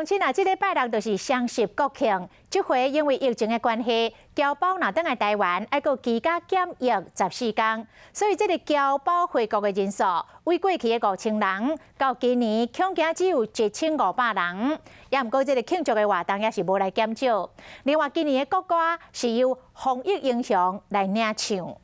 親啊，這禮拜六就是雙十國慶，這回因為疫情的關係，僑胞若轉來台灣，愛閣居家檢疫14天，所以這个僑胞回國的人數，為過去的5000人，到今年恐驚只有1500人。也毋過這个慶祝的活動也是無來減少。另外，今年的國歌是由防疫英雄來領唱。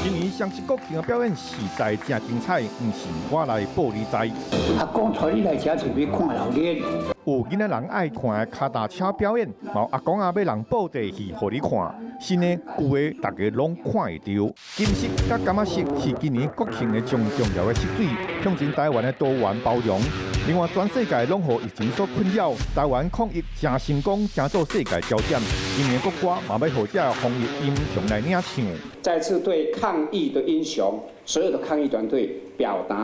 今年雙十國慶的表演實在誠精彩，毋是我來報你知。阿公帶你來遮是欲看老練。有囡仔人愛看的跤踏車表演，嘛有阿公仔欲人布袋戲予你看，新的舊的大家攏看會著。金色佮柑仔色是今年國慶的上重要的色水，象徵台灣的多元包容。另外，全世界攏予疫情所困擾，台灣抗疫誠成功，成做世界焦點。今年國歌嘛欲予這防疫英雄來領唱。再次對抗疫的英雄，所有的抗疫團隊表達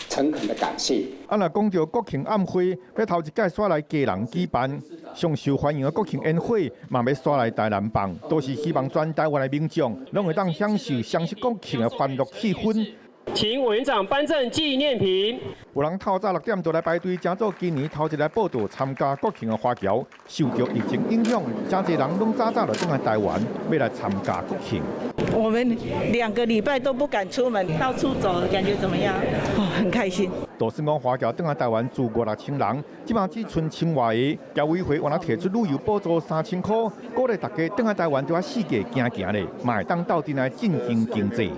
誠懇的感謝。啊，若講著國慶晚會，欲頭一擺煞來基隆舉辦，上受歡迎的國慶煙火，嘛欲煞來台南放，都是希望全台灣的民眾攏會當享受雙十國慶的歡樂氣氛。請委員長頒贈紀念品。有人透早6點就來排隊，成做今年頭一个報到參加國慶的華僑，受著疫情影響，誠濟人攏早早就轉來台灣，欲來參加國慶。我們2個禮拜都不敢出門，到處走，感覺怎麼樣？哦，很開心。就算講華僑轉來台灣自五六千人，這擺只賰千外個，僑委會原來提出旅遊補助3000箍，鼓勵大家轉來台灣著愛四界行行咧，嘛會當鬥陣來振興經濟。